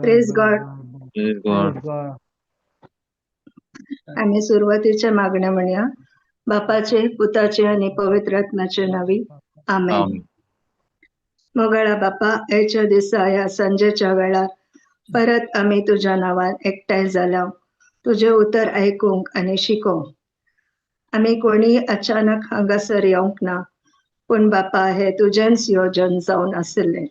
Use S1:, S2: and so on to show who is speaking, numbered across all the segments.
S1: Praise God. आम्ही सुरुवातीच्या मागण्या म्हणूया. बापाचे, पुताचे आणि पवित्र आत्म्याचे नावी, आमेन. मोगाळा बापा, याच्या दिसा ह्या सांजेच्या वेळार परत आम्ही तुझ्या नावान एकठांय जाल्या तुझे उतर आयकूंक आनी शिकोवंक. आमी कोणी अचानक हांगासर येवंक ना, पूण बापा हे तुजेंच योजन जावन आशिल्लें.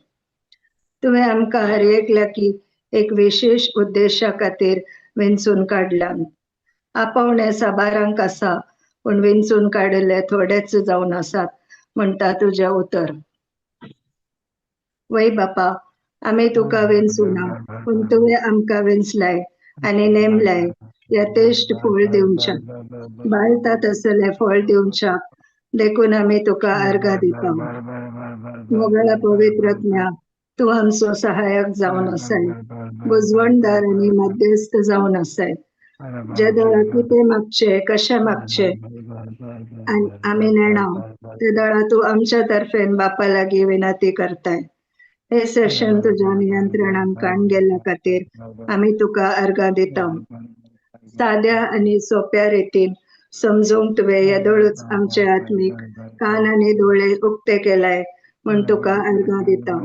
S1: तुवें आमकां हर एकल्याकी एक विशेश उद्देशा खातीर विंचून काडल्यान. आपोवणें साबारांक आसा, पूण विंचून काडिल्ले थोडेच जावन आसात म्हणटा तुजें उतर. वय बापा, आमी तुका विंचूना, पूण तुवें आमकां विंचलाय आनी नेमलाय यथेश्ट फळ दिवच्या, बाळता तसलें फळ दिवच्या, देखून आमी तुका अर्घा दिता. मोगळा पवित्र आत्म्या, तूं आमचो सहायक जावन आसाय, बुजवणदार आनी मध्यस्थ जावन आसाय. जे दळा कितें मागचें, कशें मागचें आनी आमी नेणा, ते दळा तूं आमच्या तर्फेन बापा लागीं विनंती करताय. हे सेशन तुज्या नियंत्रणान काण गेल्ल्या खातीर आमी तुका अर्घा दिता. साद्या आनी सोंप्या रितीन समजूंक तुवें येदोळूच आमचे आत्मीक कान आनी दोळे उक्ते केलाय म्हूण तुका अर्घा दिता.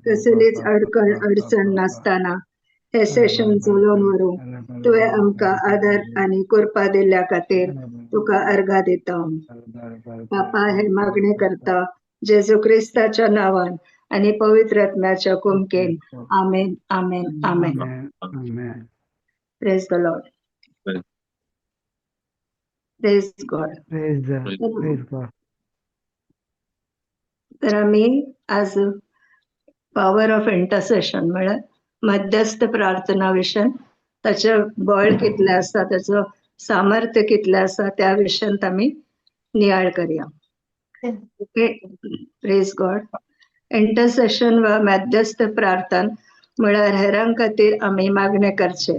S1: कसलीच अडकण अडचण नासतना हे सेशन चलोवन व्हरूंक तुवें आमकां आदार आनी कृपा दिल्ल्या खातीर तुका अर्घा दिता. बापा, हे मागणे करता जेजू क्रिस्ताच्या नांवान आनी पवित्र आत्म्याच्या कुमकेन, आमेन, आमेन, आमेन. Praise the Lord. Praise God.
S2: Praise God.
S1: तर आमी आज पॉवर ऑफ इंटरसेशन म्हळ्यार मध्यस्थ प्रार्थना विशयान ताचें बळ कितलें आसा, ताचो सामर्थ्य कितलें आसा, त्या विशयांत आमी नियाळ करया. Okay, praise God. Intercession वा मध्यस्थ प्रार्थना म्हळ्यार हेरां खातीर आमी मागणें करचें.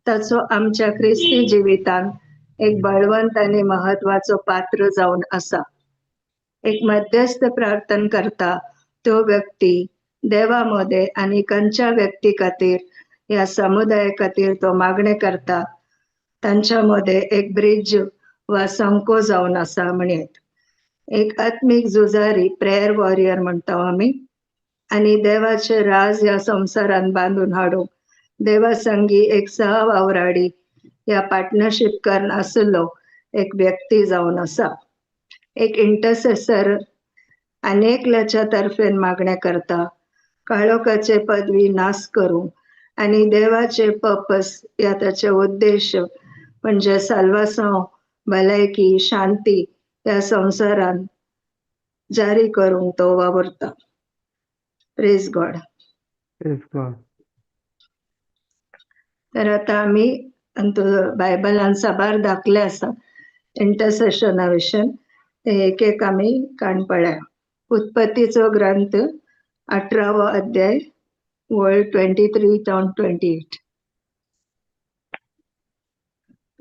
S1: ताचो आमच्या क्रिस्ती जिवितांत एक बळवंत आनी म्हत्वाचो पात्र जावन आसा. एक मध्यस्थ प्रार्थना करता तो व्यक्ती देवा मदें आनी खंयच्या व्यक्ती खातीर ह्या समुदाया खातीर तो मागणें करता तांच्या मदें एक ब्रिज वा संको जावन आसा म्हणयेत. एक आत्मीक झुजारी, प्रेयर वॉरियर म्हणटा आमी, आनी देवाचे राज ह्या संवसारान बांदून हाडूंक देवा संगी एक सहवावराडी ह्या पार्टनरशीप करून आशिल्लो एक व्यक्ती जावन आसा. एक इंटरसेसर अनेकल्याच्या तर्फेन मागणें करता काळोखाचे पदवी नाश करूंक आनी देवाचे पर्पस या ताचे उद्देश म्हणजे साल्वासांव, भलायकी, शांती ह्या संवसारान जारी करूंक तो वावुरता. Praise God.
S2: Praise God.
S1: तर आतां आमी बायबलान साबार दाखले आसा इंटरसेशना विशीं, ते एक एक आमी काण पळया. उत्पत्तीचो ग्रंथ 18वो अध्याय वळ 23 to 28.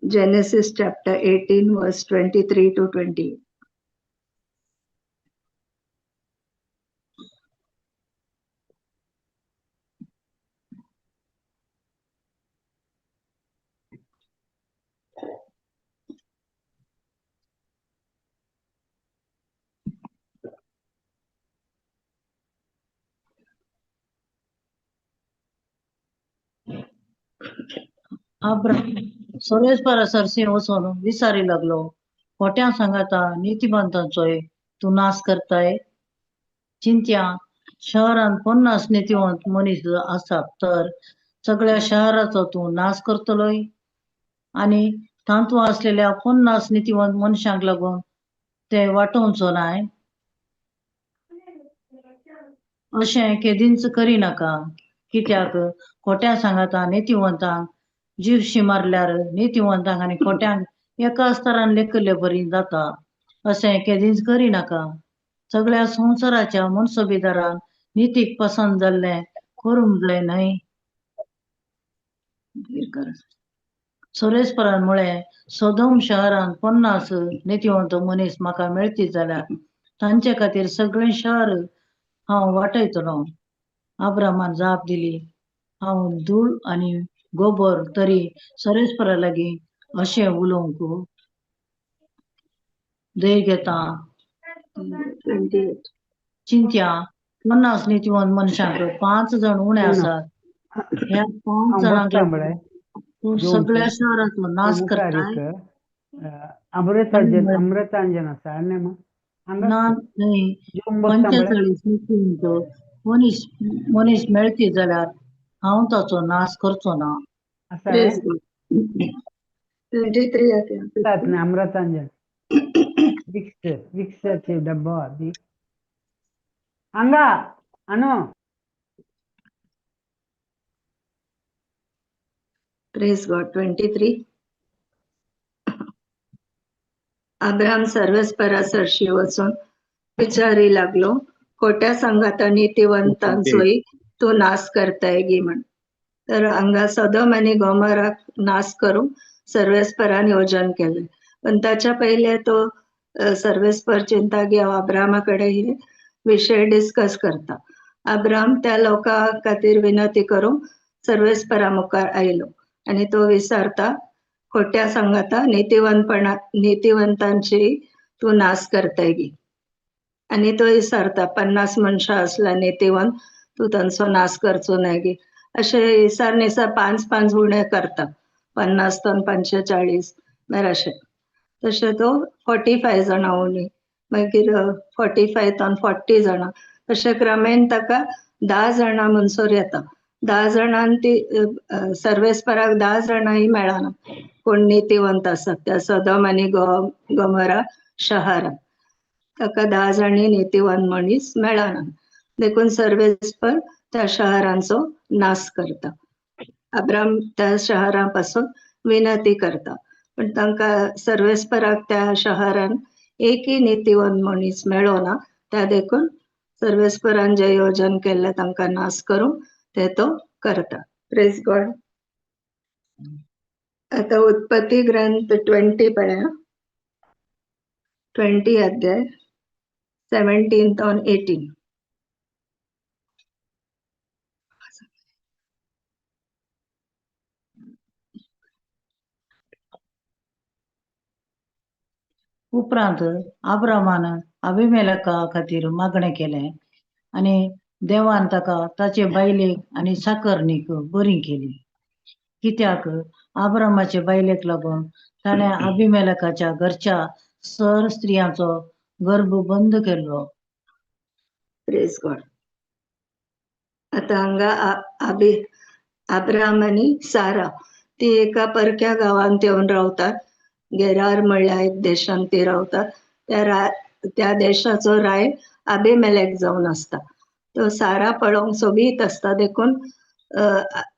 S1: Genesis chapter 18 verse 23 to 28.
S3: Abraham सर्वेस्परा सरशी वचून विचारी लागलो, खोट्या सांगाता नीतिवंतांचोय तूं नाश करताय? चिंत्या शहरांत 50 नीतिवंत मनीस आसात तर सगळ्या शहराचो तूं नाश करतलोय? आनी तांतू आसलेल्या 50 नीतिवंत मनशांक लागून ते वाटोवचो नाय? अशें केदींच करिनाका, कित्याक खोट्या सांगाता नीतिवंतांक जिवशी मारल्यार नीतिवंतांक आनी खोट्यांक एकाच तरान लेखिल्ले बरी जाता. अशें केदींच करिनाका. सगळ्या संवसाराच्या मनसोबीदारान नितीक पसंत जाल्लें करूंक जाय न्हय? सर्वेस्परान म्हळें, सोदोम शहरांत 50 नीतिवंत मनीस म्हाका मेळती जाल्यार तांचे खातीर सगळें शहर हांव वाटयतलो. अब्राहमान जाप दिली, हांव धूळ आनी गोबर तरी सर्वेस्परा लागीं अशें उलोवंक धैर्य घेता.
S1: 28.
S3: चिंत्या 50 नीतिवंत मनशांक 5 जण उणे आसात. ह्या 5 जणांक तूं सगळ्या शहराचो नाश करताय?
S2: अमृतांजन आसा
S3: ना न्हय, 45 नीतिवंत मनीस मेळती जाल्यार हांव ताचो नाश करचो ना.
S1: 23.
S2: अमृतांजन विक्साचे डब्बो आदी हांगा आनो.
S1: Praise God. 23. Abraham सर्वेस्परा सरशी वचून विचारी लागलो, खोट्या सांगाता नीतिवंतांचोय तूं नाश करताय गी म्हण. तर हांगा सदम आनी गोमराक नाश करूंक सर्वेस्परान योजन केलें. पण ताच्या पयले तो सर्वेस्पर चिंता की हांव अब्राहमा कडेन हे विशय डिस्कस करता. अब्राहम त्या लोकां खातीर विनंती करूंक सर्वेस्परा मुखार आयलो आनी तो विचारता, खोट्या सांगाता नीतिवंतपणा नीतिवंतांची तूं नाश करताय गी? आनी तो विचारता, 50 मनशां आसला नीतिवंत, तूं तांचो नाश करचो नाय गी? अशें विचार निसार 5 5 उणें करता, 50 तन 45 मागीर अशें तशें तो 45 जाणां उणी, मागीर 45 तन 40 जाणां, तशें क्रमेन ताका 10 जाणां म्हणसर येता. 10 जाणां ती सर्वेस्पराक 10 जाणांय मेळना कोण नीतिवंत आसात त्या सदम आनी गोमरा शहरांत. ताका 10 जाणी नीतिवंत मनीस मेळना, देखून सर्वेस्पर त्या शहरांचो नाश करता. अब्राहम त्या शहरा पासून विनंती करता, पण तांकां सर्वेस्पराक त्या शहरान एकय नीतिवंत मनीस मेळो ना. त्या देखून सर्वेस्परान जे योजन केल्लें तांकां नाश करूंक ते तो करता. Praise God. आतां उत्पत्ती ग्रंथ 20 पळया, 20 अध्याय 17 on 18.
S3: उपरांत आब्रामान अभिमेलका खातीर मागणें केलें आनी देवान ताका ताचे बायलेक आनी साकरणीक बरी केली, कित्याक आब्रामाचे बायलेक लागून ताणें अभिमेलकाच्या घरच्या सर स्त्रियांचो गर्भ बंद केलो.
S1: प्रेज गॉड. आतां हांगा आब्राम आनी सारा ती एका परक्या गांवांत येवन रावतात. गेरार म्हणल्यार एक देशांत ती रावतात. त्या देशाचो राय अभिमेलेक जावन आसता. तो सारा पळोवंक सोबीत आसता, देखून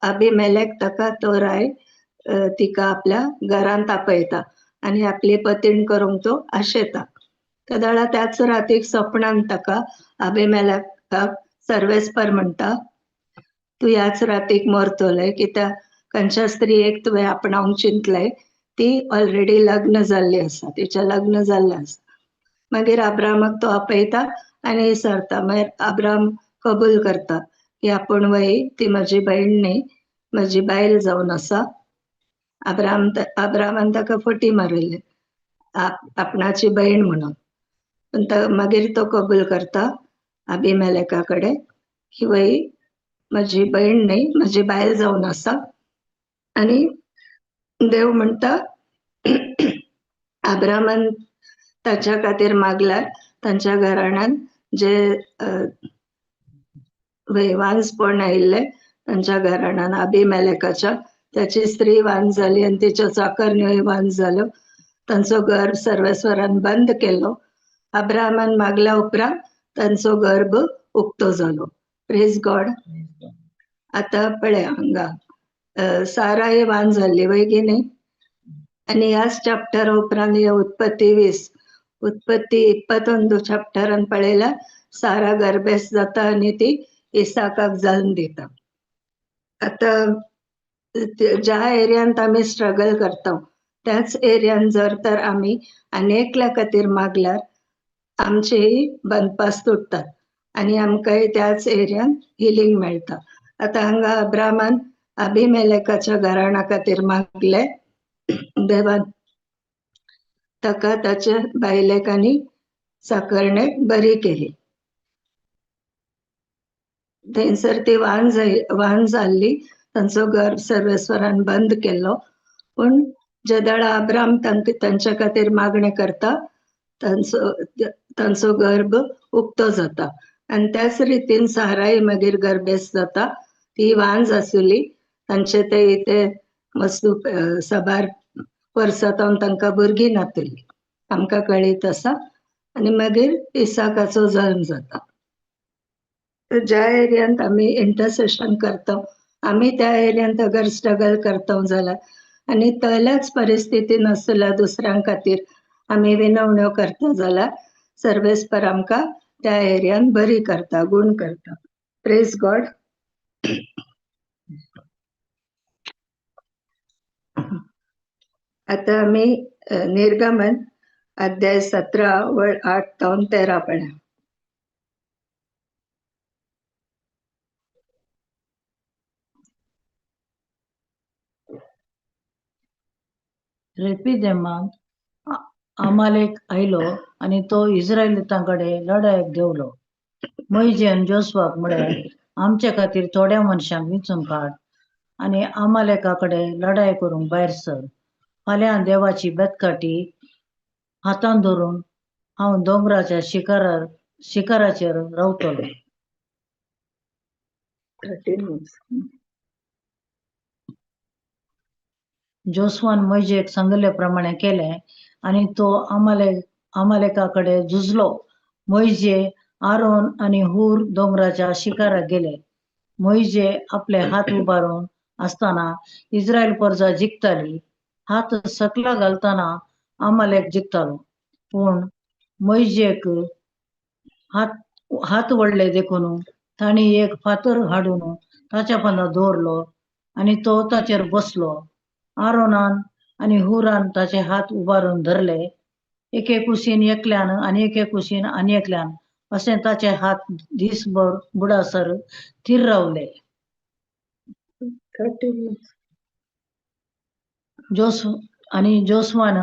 S1: अभिमेलेक ताका तो राय तिका आपल्या घरांत आपयता आनी आपली पतीण करूंक तो आशेता. तेदळा त्याच रातीक सपनान ताका अभिमेलेकाक सर्वेस्पर म्हणटा, तूं ह्याच रातीक मरतलें, कित्याक खंयच्या स्त्रियेक तुवें आपणावंक चिंतलें ती ऑलरेडी लग्न जाल्ली आसा, तिचें लग्न जाल्लें आसा. मागीर आब्रामाक तो आपयता आनी विचारता. मागीर आब्राम कबूल करता की आपूण वय ती म्हजी भयण न्ही, म्हजी बायल जावन आसा. आब्रामान ताका फटी मारिल्ली आपणाची भयण म्हणून. पण मागीर तो कबूल करता अभिमेलेका कडेन की वय म्हजी भयण न्ही, म्हजी बायल जावन आसा. आनी देव म्हणटा आब्रामान ताच्या खातीर मागल्यार तांच्या घराण्यान जे वांझपण आयिल्लें तांच्या घराण्यान अभिमेलेकाच्या त्याची स्त्री वांझ जाली आनी तिच्यो चाकरण्योय वांझ जाल्यो. तांचो गर्भ सर्वेस्वरान बंद केलो. अब्राहमान मागल्या उपरांत तांचो गर्भ उक्तो जालो. प्रेज गॉड. आतां पळय हांगा सारा ही वांझ जाल्ली वय की न्ही. आनी ह्याच चॅप्टरा उपरांत हे उत्पत्ती 20 उत्पत्ती 21 चॅप्टरान पळयल्यार सारा गर्भेस्त जाता आनी ती इसाकाक जल्म दिता. आतां ज्या एरियांत आमी स्ट्रगल करता त्याच एरियान जर तर आमी आनी एकल्या खातीर मागल्यार आमचेय बंदपास तुटतात आनी आमकांय त्याच एरियान हिलींग मेळटा. आतां हांगा अब्रामान अभिमेलेकाच्या घराणा खातीर मागले, देवान ताका ताच्या बायलेक आनी साकरणेक बरी केली. थंयसर ती वान जाल्ली, तांचो गर्भ सर्वेस्वरान बंद केल्लो. पूण जेदळा अब्राम तांच्या खातीर मागणें करता तांचो गर्भ उक्तो जाता आनी त्याच रितीन साराय मागीर गर्भेस्त जाता. ती वांझ आसली, तांचे ते इथे मस्त साबार वर्सां तावन तांकां भुरगीं नातली, आमकां कळीत आसा. आनी मागीर इसाकाचो जल्म जाता. ज्या एरियांत आमी इंटरसेशन करता आमी त्या एरियांत अगर स्ट्रगल करता जाल्यार आनी तल्याच परिस्थितीन आसल्यार दुसऱ्यां खातीर आमी विनवण्यो करता जाल्यार सर्वेस्पर आमकां त्या एरियान बरी करता, गूण करता. प्रेज गॉड. आतां आमी निर्गमन अध्याय 17 वळ 8 तावन 13 पळया.
S3: रेपिदेमांत आमालेक आयलो आनी तो इस्रायलितां कडेन लडायेक देंवलो. मोयजेन जोसवाक म्हळें, आमचे खातीर थोड्या मनशांक विंचून काड आनी आमालेका कडेन लडाय करूंक भायर सर. फाल्यां देवाची बेतकाठी हातान धरून हांव दोंगराच्या शिखराचेर रावतलो. जोसवान मोयजेक सांगिल्ले प्रमाणे केलें आनी तो आमालेका कडेन झुजलो. मोयजे, आरोन आनी हूर दोंगराच्या शिखराक गेले. मोयजे आपले हात उबारून आसतना इस्रायल परजा जिखताली. हात सकला घालतना आमालेक जिखतालो. पूण मोयजेक हात वडले देखून तांणी एक फातर हाडून ताच्या पोंदा दवरलो आनी तो ताचेर बसलो. आरोनान आनी हुरान ताचे हात उबारून धरले. एके कुशीन एकल्यान आनी एके कुशीन आनी एकल्यान अशें ताचे हात दीसभर बुडासर थीर रावले.
S1: 13.
S3: जोस आनी जोस्वान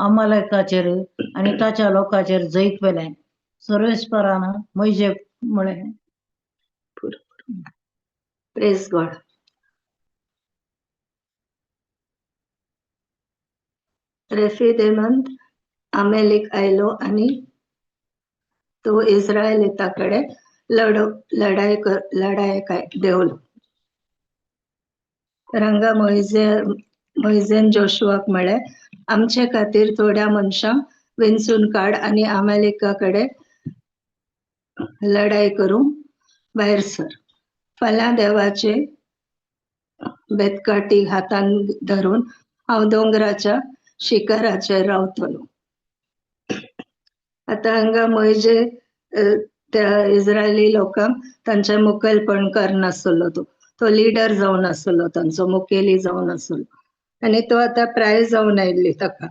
S3: अमालेकाचेर आनी ताच्या लोकांचेर जैत व्हेलें. सर्वेस्परान मोयजेक म्हळें.
S1: Praise God. रेफिदेमांत आमेलीक आयलो आनी तो इस्रायलिता कडेन लढायेक देंवलो. तर हांगा मोयजेन जोशुआक म्हळें, आमचे खातीर थोड्या मनशांक वेंचून काड आनी आमेलिका कडेन लढाई करूंक भायर सर. फाल्यां देवाचे बेतकाटी हातान धरून हांव दोंगराच्या शिखराचेर रावतलो. आतां हांगा मोयजे त्या इस्रायली लोकांक तांचें मुखेलपण करनासलो, तो लिडर जावन आसलो, तांचो मुखेली जावन आसलो आनी तो आतां प्राय जावन आयिल्ली ताका.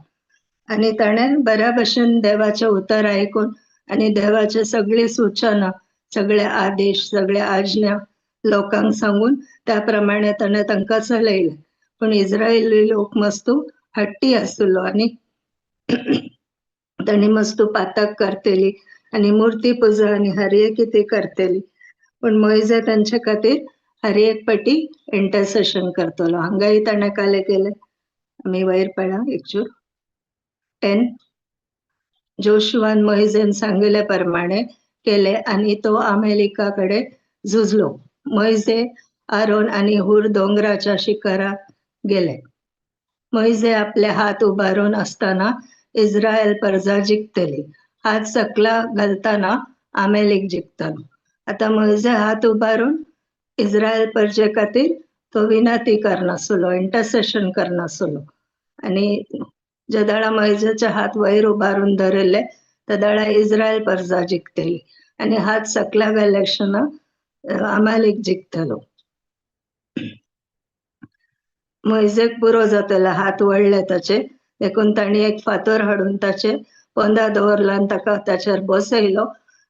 S1: आनी ताणें बऱ्या भशेन देवाचें उतर आयकून आनी देवाचे सगळे सुचना, सगळे आदेश, सगळे आज्ञा लोकांक सांगून त्या प्रमाणे ताणें तांकां चलयलें. पूण इस्रायली लोक मस्तू हट्टी आसलो आनी तांणी मस्तू पातक करतली आनी मुर्ती पुजा आनी हर एक कितें करतली. पूण मोयजे तांचे खातीर हर एक पटी इंटरसेशन करतलो. हांगाय ताणें काले केलें. आमी वयर पळया एकचूर 10. जोशुआन मोयजेन सांगिल्ले प्रमाणे केले आनी तो अमेरिका कडेन झुजलो. मोयजे, आरोन आनी हूर दोंगराच्या शिखराक गेले. मोयजे आपले हात उबारून आसतना इस्रायल परजा जिखतली, हात सकला घालतना आमेलीक जिखतलो. आतां मोयजे हात उबारून इस्रायल परजे खातीर तो विनंती करनासलो, इंटरसेशन करनासलो. आनी जेदाळा मोयजेचे हात वयर उबारून धरिल्ले तेदाळा इस्रायल परजा जिखतली आनी हात सकला घाल्ले क्षणा आमालीक जिखतलो. मोयजेक पुरो जातलो, हात वळ्ळे ताचे, देखून तांणी एक फातर हाडून ताचे पोंदा दवरलो आनी ताका ताचेर बसयलो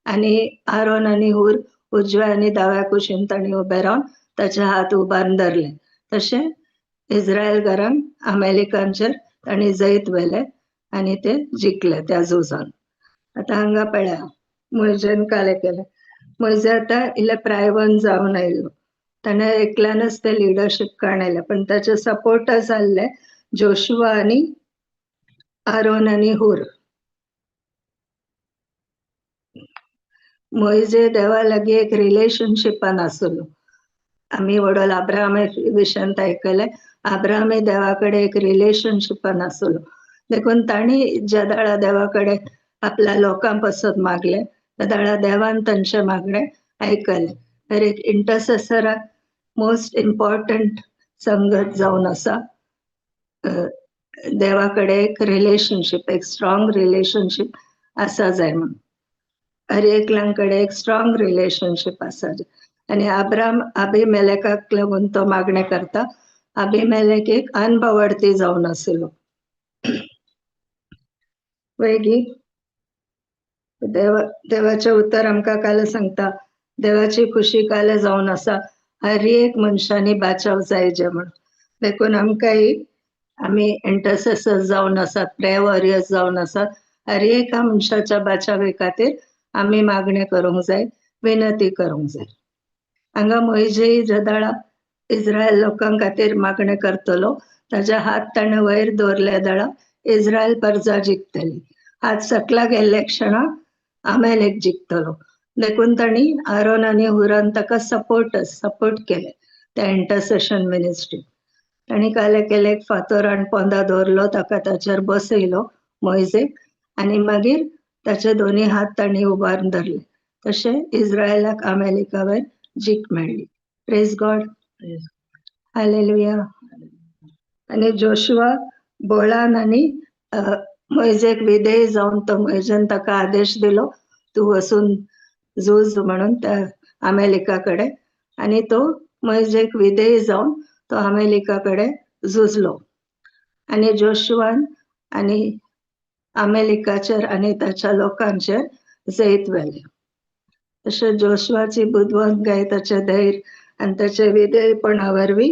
S1: आनी आरोन आनी हूर उजव्या आनी दाव्या कुशीन तांणी उबे रावन ताचे हात उबारून धरले. तशें इस्रायल घरान अमेरिकांचेर तांणी जैत व्हेलें आनी ते जिखले त्या झुजान. आतां हांगा पळया मोयजेन काले केलें. मोयजे आतां इल्लें प्रायवन जावन आयलो, ताणें एकल्यानच तें लिडरशीप काडलें, पण ताचे सपोर्टर्स आहले जोशुआ आनी आरोन आनी हूर. मोयजे देवा लागीं एक रिलेशनशिपान आसलो. आमी व्हडल आब्राहामा विशयांत आयकलें, आब्राहाम देवा कडेन एक रिलेशनशिपान आसलो, देखून तांणी ज्या दाळा देवा कडेन आपल्या लोकां पासत मागलें त्या दाळा देवान तांचें मागणें आयकलें. तर एक इंटरसेसराक मोस्ट इम्पॉर्टंट संगत जावन आसा देवा कडेन एक रिलेशनशीप, एक स्ट्रॉंग रिलेशनशीप आसा जाय म्हणून. हर एकल्यां कडेन एक स्ट्रॉंग रिलेशनशीप आसा जाय. आनी आब्राम अभिमेलेकाक लागून तो मागणें करता. अभिमेलेक एक अनबावडती जावन आसलो. वैगी देवाचें उतर आमकां काल सांगता, देवाची खुशी काल जावन आसा हर एक मनशांनी बाचाव जायजे म्हणून. देखून आमकांय आमी इंटरसेसर्स जावन आसात, प्रेयर वॉरियर्स जावन आसात, हर एका मनशाच्या बाचावे खातीर आमी मागणें करूंक जाय, विनंती करूंक जाय. हांगा मोयजेय जेदाळा इस्रायल लोकां खातीर मागणें करतलो ताजे हात ताणें वयर दवरले दाळा इस्रायल परजा जिखतली, हात सकला गेल्ले क्षणा आमेलेक जिखतलो. देखून तांणी आरोन आनी हुरान ताका सपोर्ट केले त्या इंटरसेशन मिनिस्ट्री. तांणी काले केले, एक फातर आनी पोंदा दवरलो, ताका ताचेर बसयलो मोयजेक आनी मागीर ताचे दोनी हात तांणी उबारून धरले. तशें इस्रायलाक अमेरिका वयर जीख मेळ्ळी. Praise God, hallelujah. आनी जोशुआ बोळान आनी मोयजेक विधेय जावन तो मोयजेन ताका आदेश दिलो, तूं वचून झूज म्हणून त्या अमेरिका कडेन. आनी तो मोयजेक विधेय जावन तो अमेरिका कडेन झुजलो. आनी जोशुआन आनी अमेरिकाचेर आनी ताच्या लोकांचेर जैत व्हेलें. तशें जोशवाची बुदवंतकाय, ताचें धैर्य आनी ताचे विधेयपणा वरवीं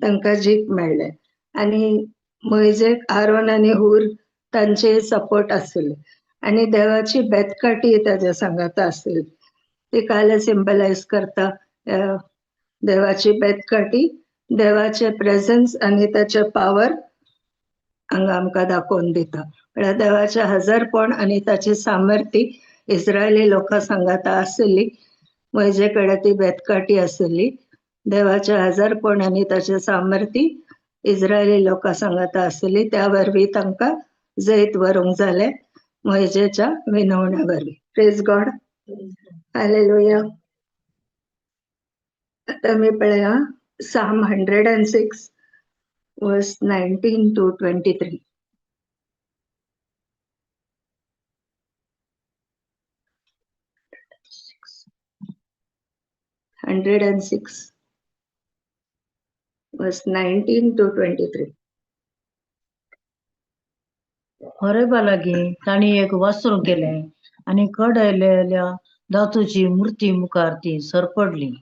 S1: तांकां जीक मेळ्ळें. आनी मोयजेक आरोन आनी हूर तांचे सपोर्ट आशिल्ले आनी देवाची बेतकाठी ताज्या सांगाता आशिल्ली. ती काल सिंबलायज करता देवाची बेतकाठी, देवाचे प्रेझन्स आनी ताचे पावर हांगा आमकां दाखोवन दिता. म्हळ्यार देवाचें हजरपण आनी ताची सामर्थ्य इस्रायली लोकां सांगाता आशिल्ली. मोयजे कडेन ती बेतकाठी आशिल्ली. देवाचें हजरपण आनी ताचें सामर्थ्य इस्रायली लोकां सांगाता आशिल्ली. त्या वरवीं तांकां जैत व्हरूंक जालें मोयजेच्या विनवण्या वरवीं. Praise God, hallelujah. आतां आमी पळया Psalm 106 verse 19 to 23. 106 verse 19 to 23.
S3: होरेबा लागीं तांणी एक वासरूं केलें आनी कडयलेल्या धातूची मुर्ती मुखार ती सरपडली.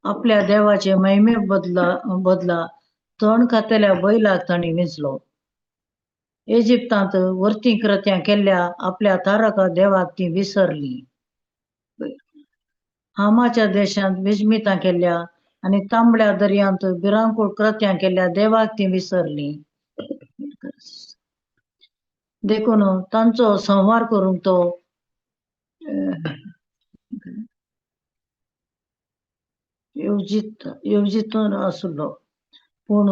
S3: आपल्या देवाचे महिमे बदला बदला तण खातेल्या बैलाक तांणी विंचलो. इजिप्तांत वर्ती कृत्यां केल्ल्या आपल्या तारका देवाक ती विसरली. हामाच्या देशांत विस्मितां केल्ल्या आनी तांबड्या दर्यांत भिरांकूळ कृत्यां केल्ल्या देवाक ती विसरली. देखून तांचो संहार करूंक तो येवजितून आसलो. पूण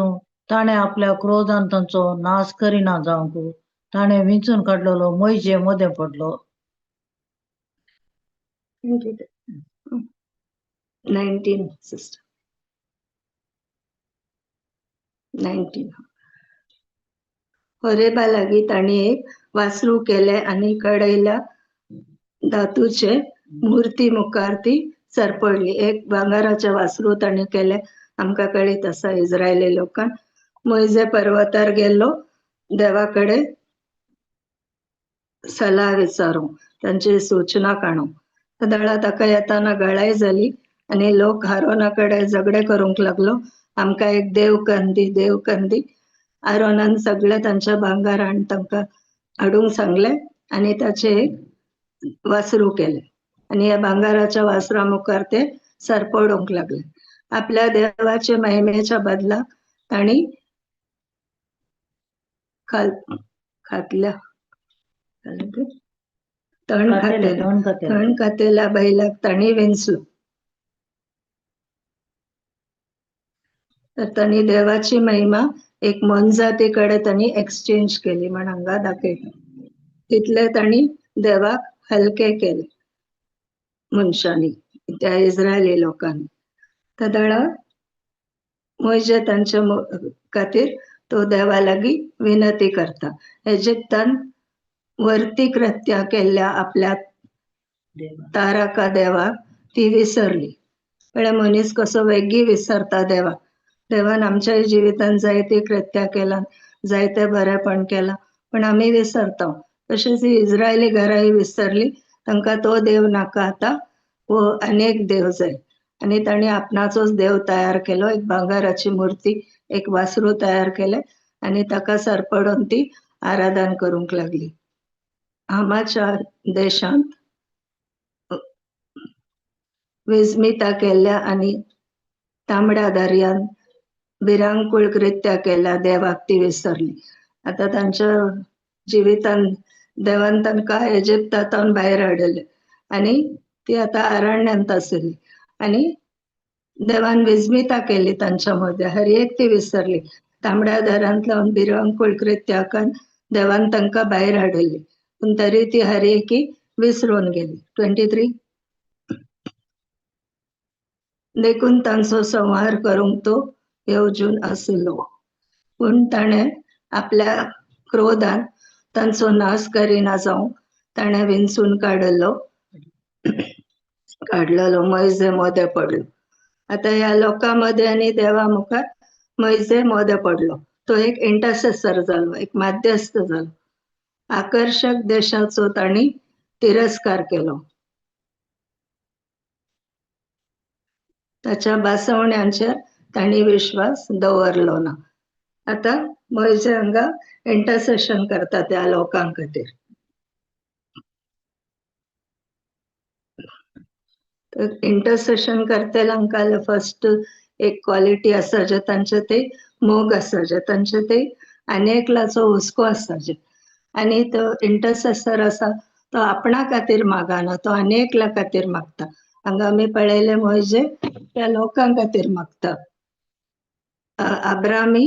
S3: ताणें आपल्या क्रोधान तांचो नाश करिना जावंक ताणें विंचून काडलेलो मोयजे मदें पडलो.
S1: 19 sister, 19. होरेबा लागीं तांणी एक वासरू केलें आनी कडयल्या धातूचे मुर्ती मुखार ती सरपडली. एक भांगराचें वासरू तांणी केलें. आमकां कळीत आसा इस्रायली लोकांक. मोयजे पर्वतार गेल्लो देवा कडेन सलाह विचारूंक, तांची सूचना काडूंक. दळा ताका येताना गळाय जाली आनी लोक हारोना कडेन झगडे करूंक लागलो. आमकां एक देव कंदी, देव कंदी. आरोनान सगळे तांच्या भांगर हाडून तांकां हाडूंक सांगलें आनी ताचें एक वासरू केलें आनी ह्या भांगराच्या वासरा मुखार ते सरपडूंक लागले. आपल्या देवाच्या महिमेच्या बदला तांणी खातल्या तण खातेल्या तण खातेल्या बैलाक तांणी विंचलो. तर तांणी देवाची महिमा एक मोनजाती कडेन तांणी एक्सचेंज केली म्हण हांगा दाखयता. तितले तांणी देवाक हलके केले मनशांनी, त्या इस्रायली लोकांनी. तदळा मोयजे तांच्या खातीर तो देवा लागीं विनंती करता. इजिप्तान वर्ती कृत्या केल्ल्या आपल्या तारका देवाक ती विसरली. म्हळ्यार मनीस कसो वेगीं विसरता देवाक. देवान आमच्याय जिवितान जायती कृत्या केला, जायते बरेपण केलां, पण आमी विसरता. तशेंच ही इस्रायली घरांय विसरली. तांकां तो देव नाका आतां, वो अनेक देव जाय. आनी तांणी आपणाचोच देव तयार केलो. एक भांगराची मुर्ती, एक वासरू तयार केलें आनी ताका सरपडून ती आराधन करूंक लागली. हामाच्या देशांत विस्मिता केल्ल्या आनी तांबड्या दर्यांत भिरांकूळ कृत्या केल्ल्या देवाक ती विसरली. आतां तांच्या जिवितान देवान तांकां इजिप्तांत भायर हाडले आनी ती आतां अरण्यांत आसली आनी देवान विस्मिता केली तांच्या मदें. हर एक ती विसरली. तांबड्या दर्यांतल्यान भिरांकूळ कृत्याकान देवान तांकां भायर हाडली, पूण तरी ती हर एकी विसरून गेली. 23. देखून तांचो संहार करूंक तो येवजून आसलो, पूण ताणें आपल्या क्रोधान तांचो नाश करिना जावंक ताणें विंचून काडलो काडलेलो मोयजे मदें पडलो. आतां ह्या लोकां मदें आनी देवा मुखार मोयजे मदें पडलो. तो एक इंटरसेसर जालो, एक माध्यस्थ जालो. आकर्शक देशाचो तांणी तिरस्कार केलो. ताच्या बासवण्यांचेर तांणी विश्वास दवरलो ना. आतां मोयजे हांगा इंटरसेशन करता त्या लोकां खातीर. तर इंटरसेशन करतल्यांक फर्स्ट एक क्वॉलिटी आसा जे तांचे ते मोग आसा, जे तांचे ते आनी एकल्याचो हुस्को आसा जे. आनी तो इंटरसेसर आसा तो आपणा खातीर मागना, तो आनी एकल्या खातीर मागता. हांगा आमी पळयलें मोयजे त्या लोकां खातीर मागता. अब्रामी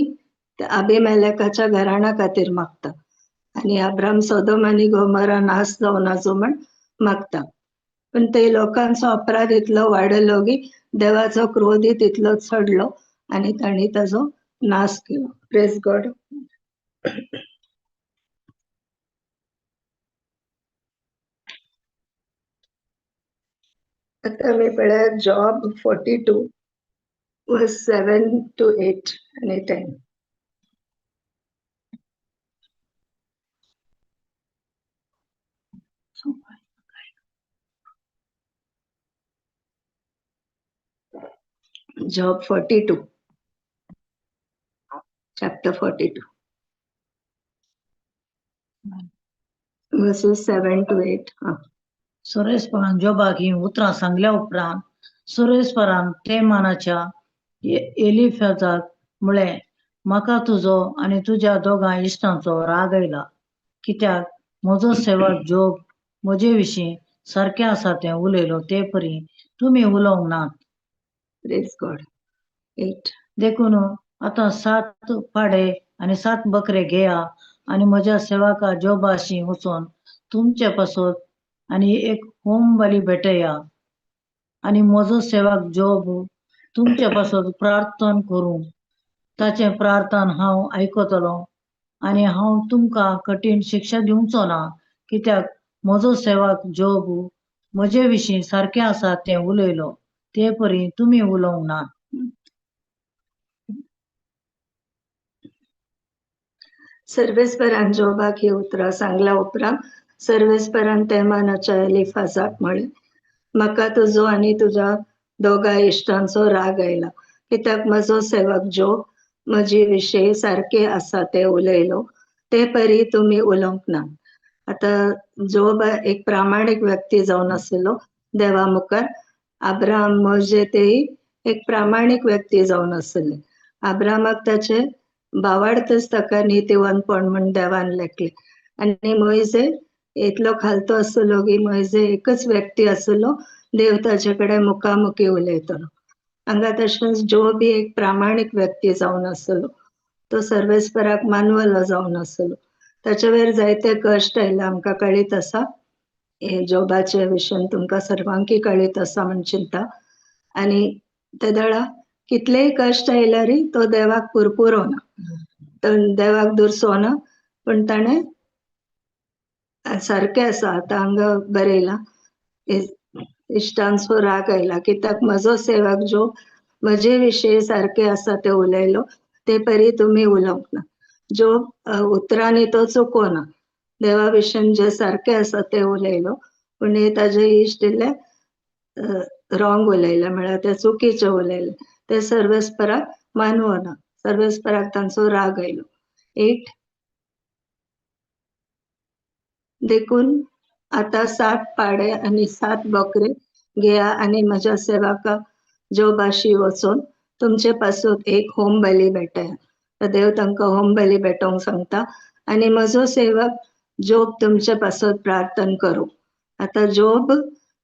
S1: अभिमेलेकाच्या घराणा खातीर मागता आनी अब्राम सोदोम आनी गोमोरा नाश जावनाचो म्हण मागता. पण ते लोकांचो अपराध इतलो वाडलो की देवाचो क्रोध तितलो चडलो आनी तांणी ताजो नाश केलो. Praise God. आतां आमी पळया जॉब 42 verse 7 to 8 आनी 10. Job 42, chapter 42, verses 7 to 8.
S3: सुरेशपरान जोबाक ही उतरां सांगल्या उपरांत सुरेशपरान तेमानाच्या एलिफाजाक म्हळें, म्हाका तुजो आनी तुज्या दोगां इश्टांचो राग आयला, कित्याक म्हजो सेवक जोब म्हजे विशीं सारकें आसा तें उलयलो ते परी तुमी उलोवंक नात.
S1: Praise God. 8.
S3: देखून आतां 7 पाडे आनी 7 बकरे घेया आनी म्हज्या सेवका जोबाशी वचून तुमचे पासत आनी एक होम बली भेटया आनी म्हजो सेवक जोब तुमचे पासत प्रार्थन करूं, ताचें प्रार्थन हांव आयकतलो आनी हांव तुमकां कठीण शिक्षा दिवचो ना, कित्याक म्हजो सेवक जोब म्हजे विशीं सारकें आसा तें उलयलो ते परी तुमी उलोवंक ना.
S1: सर्वेस्परान जोबाक ही उतरां सांगल्या उपरांत सर्वेस्परान तेमानाच्या एलिफाजाक म्हळें, म्हाका तुजो आनी तुज्या दोगां इश्टांचो राग आयला, कित्याक म्हजो सेवक जोब म्हजे विशीं सारकें आसा तें उलयलो ते परी तुमी उलोवंक ना. आतां जोब एक प्रामाणीक व्यक्ती जावन आसलो देवा मुखार. अब्राम मोजे तेय एक प्रामाणीक व्यक्ती जावन आसले. अब्रामाक ताचे बावाडतच ताका नितीवंतपण म्हण देवान लेखलें. आनी मोयजे इतलो खालतो आसलो की मोयजे एकच व्यक्ती आसलो देव ताचे कडेन मुखामुखी उलयतलो. हांगा तशेंच जोब ही एक प्रामाणीक व्यक्ती जावन आसलो, तो सर्वेस्पराक मानवलो जावन आसलो. ताचे वयर जायते कश्ट आयले, आमकां कळीत आसा. हे जोबाचे विशयन तुमकां सर्वांकी कळीत आसा म्हण चिंता. आनी ते दळा कितलेय कश्ट आयल्यारय तो देवाक पुरपुरोना, तो देवाक दुरसो ना, पूण ताणें सारकें आसा. आतां हांगा बरयलां इश्टांचो राग आयला कित्याक म्हजो सेवक जो म्हजे विशीं सारकें आसा तें उलयलो ते परी तुमी उलोवंक ना. जो उतरांनी तो चुकोना, देवा विशीं जे सारकें आसा तें उलयलो, पूण हे ताजे इश्ट इल्ले रॉंग उलयले, म्हळ्यार ते चुकीचे उलयले, ते सर्वेस्पराक मानवना, सर्वेस्पराक तांचो राग आयलो. 8. देखून आतां 7 पाडे आनी 7 बकरे घेया आनी म्हज्या सेवका जोबाशी वचून तुमचे पासून एक होम बली भेटया. देव तांकां होम बली भेटोवंक सांगता आनी म्हजो सेवक जोब तुमचे पासत प्रार्थन करूं. आतां जोब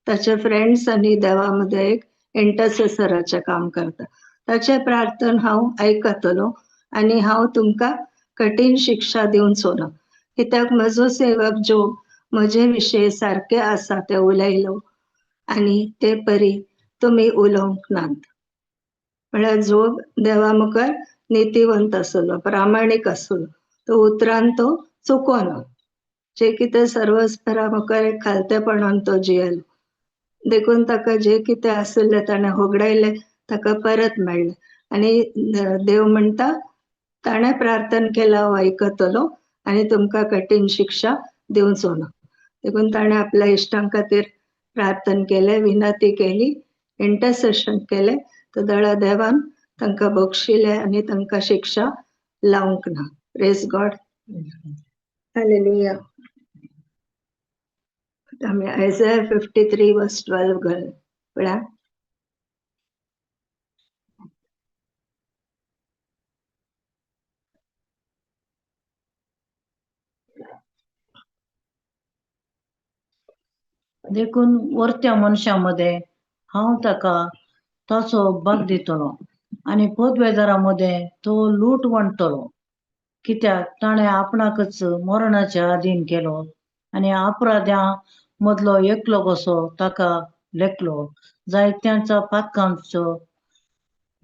S1: ताचे फ्रेंड्स आनी देवा मदें एक इंटरसेसराचें काम करता. ताचें प्रार्थन हांव आयकतलो आनी हांव तुमकां कठीण शिक्षा दिवचो ना, कित्याक म्हजो सेवक जोब म्हजे विशीं सारकें आसा तें उलयलो आनी ते परी तुमी उलोवंक नात. म्हळ्यार जोब देवा मुखार नितीवंत आसलो, प्रामाणीक आसलो, तो उतरान तो चुकोना, जे कितें सर्वस्परा मुखार एक खालतेपणान तो जियेलो. देखून ताका जे कितें आसलें ताणें होगडायलें, ताका परत मेळ्ळें. आनी देव म्हणटा ताणें प्रार्थन केलां हांव आयकतलो आनी तुमकां कठीण शिक्षा दिवचो ना. देखून ताणें आपल्या इश्टां खातीर प्रार्थन केलें, विनंती केली, इंटरसेशन केलें, तर दळा देवान तांकां बक्षिले आनी तांकां शिक्षा लावंक ना. Praise God. हालेलुया. आमी आयझाया 53 वर्स 12 घाल पळया.
S3: देखून वरत्या मनशां मदें हांव ताका ताचो भाग दितलो आनी पदवेदारां मदें तो लूट वांट्टलो, कित्याक ताणें आपणाकच मरणाच्या अधीन केलो आनी अपराध्यां मदलो एकलो कसो ताका लेखलो. जायत्यांच्या पातकांचो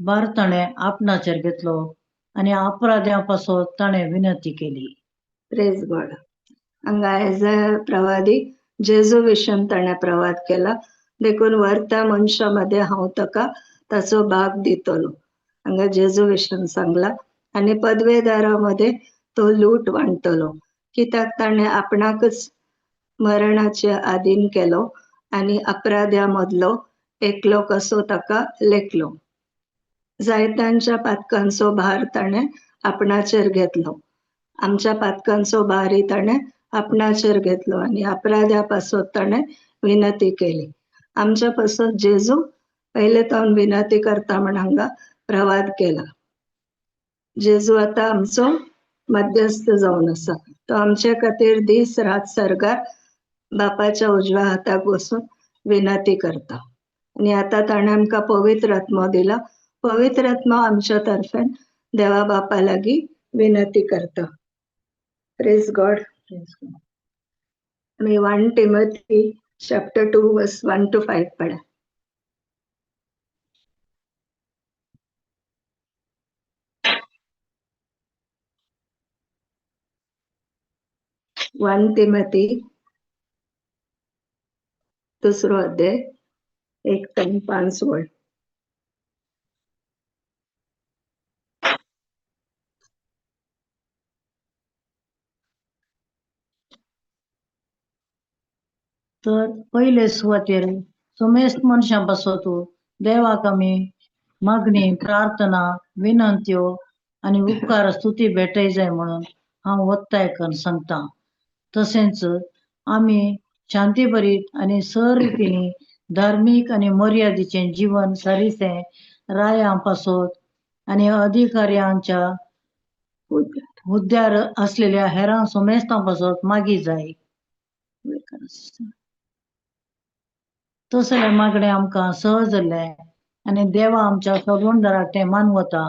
S3: भार ताणें आपणाचेर घेतलो आनी अपराध्यां पासत ताणें विनंती केली.
S1: प्रेज गॉड. हांगा आयझाया प्रवादी जेजू विशीं ताणें प्रवाद केला. देखून वरत्या मनशां मदें हांव ताका ताचो भाग दितलो. हांगा जेजू विशीं सांगला. आनी पदवेदारां मदें तो लूट वांट्टलो, कित्याक ताणें आपणाकच मरणाचे आधीन केलो आनी अपराध्या मदलो एकलो कसो ताका लेखलो. जायत्यांच्या पातकांचो भार ताणें आपणाचेर घेतलो. आमच्या पातकांचो भारय ताणें आपणाचेर घेतलो आनी अपराध्या पासत ताणें विनंती केली. आमच्या पासत जेजू पयले तावन विनंती करता म्हण हांगा प्रवाद केला. जेजू आतां आमचो मध्यस्थ जावन आसा. तो आमचे खातीर दीस रात सर्गार बापाच्या उजव्या हाताक बसून विनंती करता. आनी आतां ताणें आमकां पवित्र आत्मो दिला. पवित्र आत्मो आमच्या तर्फेन देवा बापा लागीं विनंती करता. Praise God. आमी 1 Timothy chapter 2 verse 1 to 5 पळया. 1 तिमोथी 2 अध्याय 1 ते 5 वळ.
S3: तर पयले सुवातेर समेस्त मनशां पासत देवाक आमी मागणी, प्रार्थना, विनंत्यो आनी उपकार स्तुती भेटय जाय म्हणून हांव वत्ताय करून सांगता. तशेंच आमी शांतीभरीत आनी सर रितीनी धार्मीक आनी मर्यादीचें जीवन सारिसें रायां पासत आनी अधिकाऱ्यांच्या हुद्द्यार आसलेल्या हेरां समेस्तां पासत मागी जाय. तसलें मागणें आमकां सहज जाल्लें आनी देवा आमच्या सोडवणदाराक तें मानवता,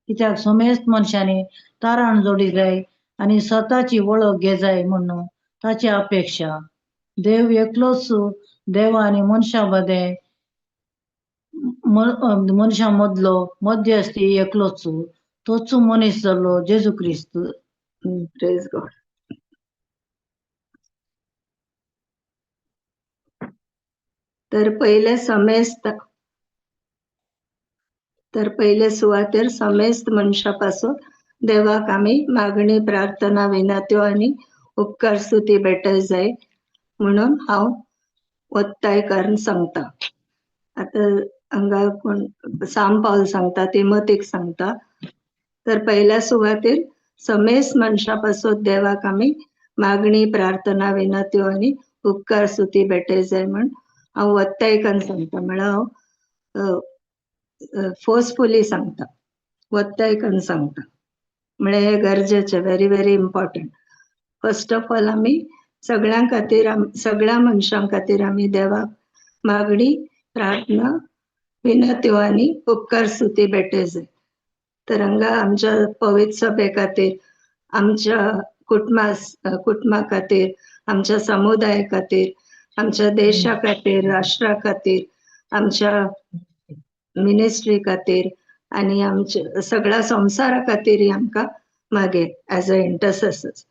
S3: कित्याक समेस्त मनशांनी ताराण जोडी जाय आनी स्वताची वळख घेजाय म्हणून ताची अपेक्षा. देव एकलोच देवा आनी मनशां मदें मनशां मदलो मध्यस्थी एकलोच, तोच मनीस जाल्लो जेजू क्रिस्त.
S1: Praise God. तर पयले समेस्त तर पयले सुवातेर समेस्त मनशां पासून देवाक आमी मागणी, प्रार्थना, विनंत्यो आनी उपकार स्तुती भेटय जाय म्हणून हांव वत्ताय करून सांगता. आतां हांगा कोण साम पावल सांगता, तिमोथीक सांगता. तर पयल्या सुवातेर समेस्त मनशां पासून देवाक आमी मागणी, प्रार्थना, विनंत्यो आनी उपकार स्तुती भेटय जाय म्हण हांव वत्ताय करून सांगता. म्हळ्यार हांव फोर्सफुली सांगता, वत्ताय करून सांगता. म्हळ्यार हें गरजेचें, very very important. First of all आमी सगळ्यां खातीर, सगळ्या मनशां खातीर आमी देवाक मागणी, प्रार्थना, विनंत्यो आनी उपकार स्तुती भेटय जाय. तर हांगा आमच्या पवित्र सभे खातीर, आमच्या कुटुंबा खातीर, आमच्या समुदाया खातीर, आमच्या देशा खातीर, राष्ट्रा खातीर, आमच्या मिनिस्ट्री खातीर आनी आमच्या सगळ्या संवसारा खातीर आमकां मागीर एज अ इंटरसेसर्स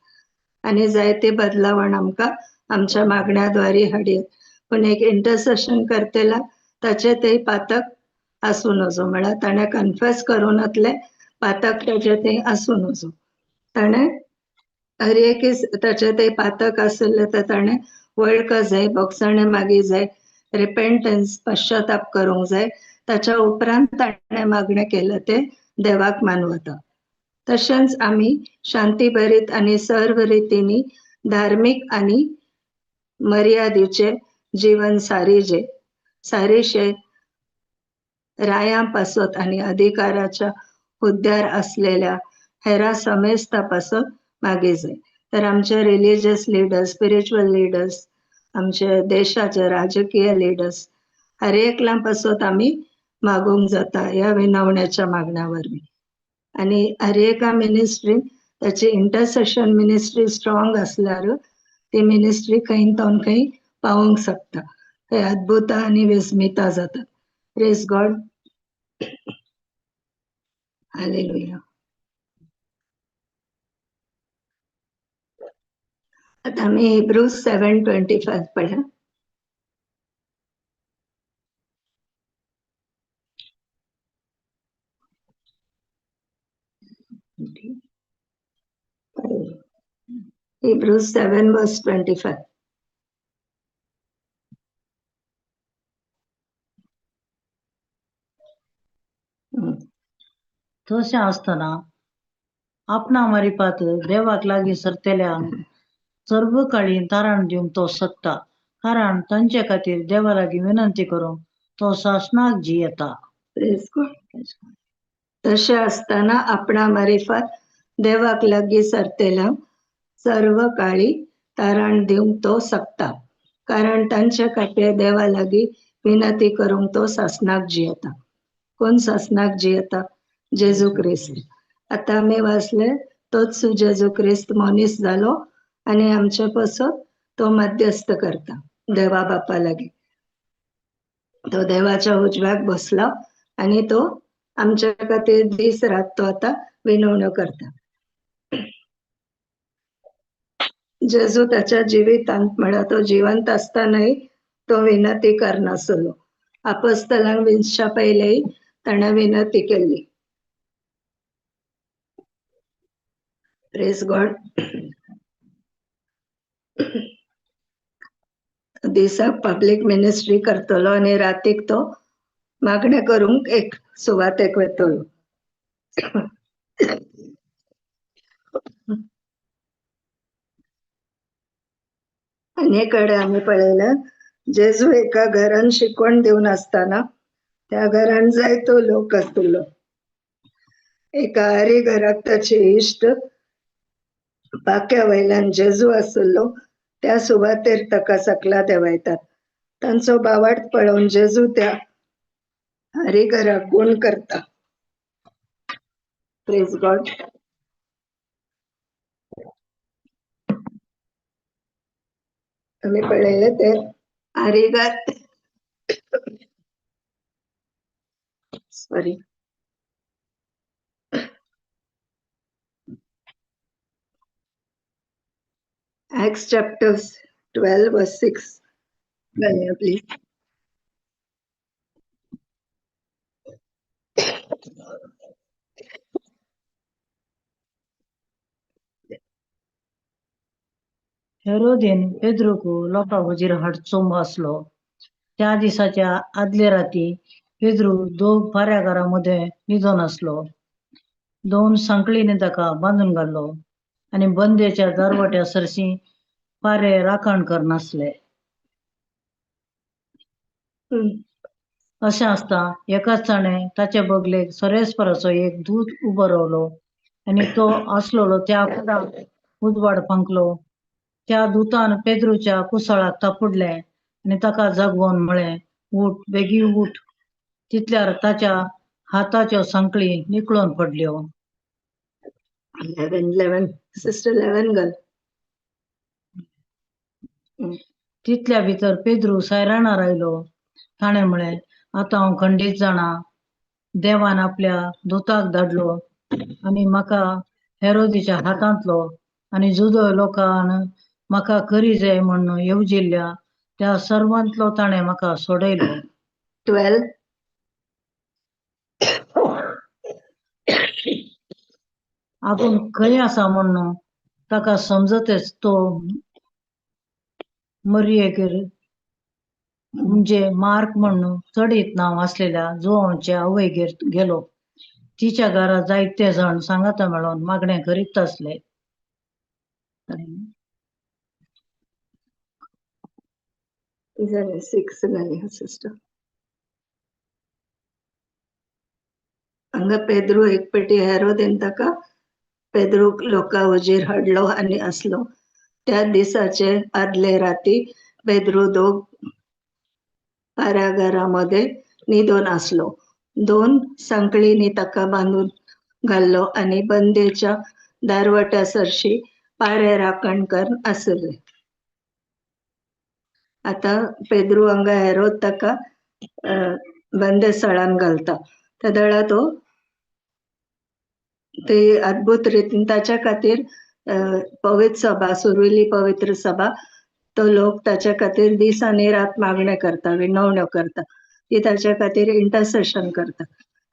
S1: आनी जायते बदलावण आमकां आमच्या मागण्या द्वारे हाडयेत. पूण एक इंटरसेशन करतल्या ताचे ते पातक आसूं नजो, म्हळ्यार ताणें कन्फेस करूं नातलें पातक ताचे ते आसूं नजो. ताणें हर एक ताचे ते पातक आसलें तर ताणें वळख जाय, भोगसणें मागी जाय, रिपेंटन्स, पश्चाताप करूंक जाय, ताच्या उपरांत ताणें मागणें केलें तें देवाक मानवता. तशेंच आमी शांतीभरीत आनी सर्व रितींनी धार्मीक आनी मर्यादेचे जीवन सारीजे सारीशे रायां पासत आनी अधिकाराच्या हुद्द्यार असलेल्या हेरा समेस्ता पासत मागी जाय. तर आमचे रिलिजियस लिडर्स, स्पिरिच्युअल लिडर्स, आमचे देशाचे राजकीय लिडर्स, हर एकल्या पासत आमी मागूंक जाता ह्या विनवण्याच्या मागण्या वरवीं. आनी हर एका मिनिस्ट्रीन ताची इंटरसेशन मिनिस्ट्री स्ट्रॉंग आसल्यार ती मिनिस्ट्री खंय तावन खंय पावोवंक शकता. थंय अद्भुतां आनी विस्मिता जातात. Praise God. Hallelujah. आतां आमी हिब्रूज 7:25 पळया. Hebrews 7:25.
S3: तशें आसतना आपणा मारिपात देवाक लागीं सरतेल्यांक सर्व काळी तारण दिवंक तो शकता, कारण तांचे खातीर देवा लागीं विनंती करूंक तो सासणाक जियेता.
S1: Praise God. तशें आसतना आपणा मारिफात देवाक लागीं सरतेल्यांक सर्व काळी तारण दिवंक तो शकता, कारण तांचे खातीर देवा लागीं विनंती करूंक तो सासणाक जियेता. कोण सासणाक जियेता? जेजू क्रिस्त. आतां आमी वाचले तोच जेजू क्रिस्त मनीस जालो आनी आमचे पासत तो मध्यस्थ करता देवा बापा लागीं. तो देवाच्या उजव्याक बसला आनी तो आमच्या खातीर दीस रात तो आतां विनवण्यो करता. जेजू त्याच्या जिवितांत म्हळ्यार तो जिवंत आसतनाय तो विनंती करनासलो. आपस्तलांक विनच्या पयलीं ताणें विनंती केल्ली. Praise God. दिसाक पब्लीक मिनिस्ट्री करतलो आनी रातीक तो मागणें करूंक एक सुवातेक वतलो. आनी कडेन आमी पळयलें जेजू एका घरान शिकवण दिवन आसतना त्या घरान जायतो लोक आसलो. एका आरी घराक ताचे इश्ट पाक्या वयल्यान जेजू आसलो त्या सुवातेर ताका सकला देंवयतात. तांचो बावाट पळोवन जेजू त्या आरी घराक गूण करता. Praise God. आमी पळयलें ते आरीघर sorry Acts chapter 12 verse 6. Gaya, please.
S3: हेरोदीन पेद्रूक लोकां हुजीर हाडचो आसलो. त्या दिसाच्या आदले राती पेद्रू दोग पाऱ्यागारां मदें न्हिदोन आसलो. दोन सांकळींनी ताका बांदून घाल्लो आनी बंदेच्या दरवट्या सरशी पारे राखण करनासले. अशें आसता एकाच ताणें ताचे बगलेक सरेस्पराचो एक दूत उबो रावलो आनी तो आसलेलो त्या कुडाक उजवाड फांकलो. त्या दुतान पेद्रूच्या कुसळाक तापुडलें आनी ताका जागोवन म्हळें, उठ, बेगीन उठ. तितल्यार ताच्या हाताच्यो सांकळी निकळून पडल्यो.
S1: 11 11 सिस्टर 11 girl.
S3: तितल्या भितर पेद्रू सायराणार आयलो. ताणें म्हळें, आतां हांव खंडीत जाणा देवान आपल्या दुताक धाडलो आनी म्हाका हेरोदीच्या हातांतलो आनी जुदो लोकान म्हाका करी जाय म्हूण येवजिल्ल्या त्या सर्वांतलो ताणें म्हाका सोडयलो.
S1: 12
S3: आपूण खंय आसा म्हूण ताका समजतेच तो मरियेक म्हणजे मार्क म्हणून चडीत नांव आसलेल्या जुवांवच्या आवयगेर गेलो. तिच्या घरा जायते जाण सांगाता मेळोन मागणें करीत आसले.
S1: जालें, 6 जालें सिस्टर. हांगा पेद्रू एक पेटी हेरोदेन ताका पेद्रूक लोकां हुजीर हाडलो आनी आसलो. त्या दिसाचे आदले राती पेद्रू दोग कारागारामध्ये न्हिदोन आसलो. 2 सांखळींनी ताका बांदून घाल्लो आनी बंदेच्या दारवट्या सरशी पारे राखण कर आसले. आतां पेद्रू हांगा हेरोद ताका बंदेस्थळान घालता. त्या वेळार तो ते अद्भुत रितीन ताच्या खातीर पवित्र सभा सुरवेली पवित्र सभा तो लोक ताच्या खातीर दीस आनी रात मागणें करता, विनवण्यो करता, ती ताच्या खातीर इंटरसेशन करता.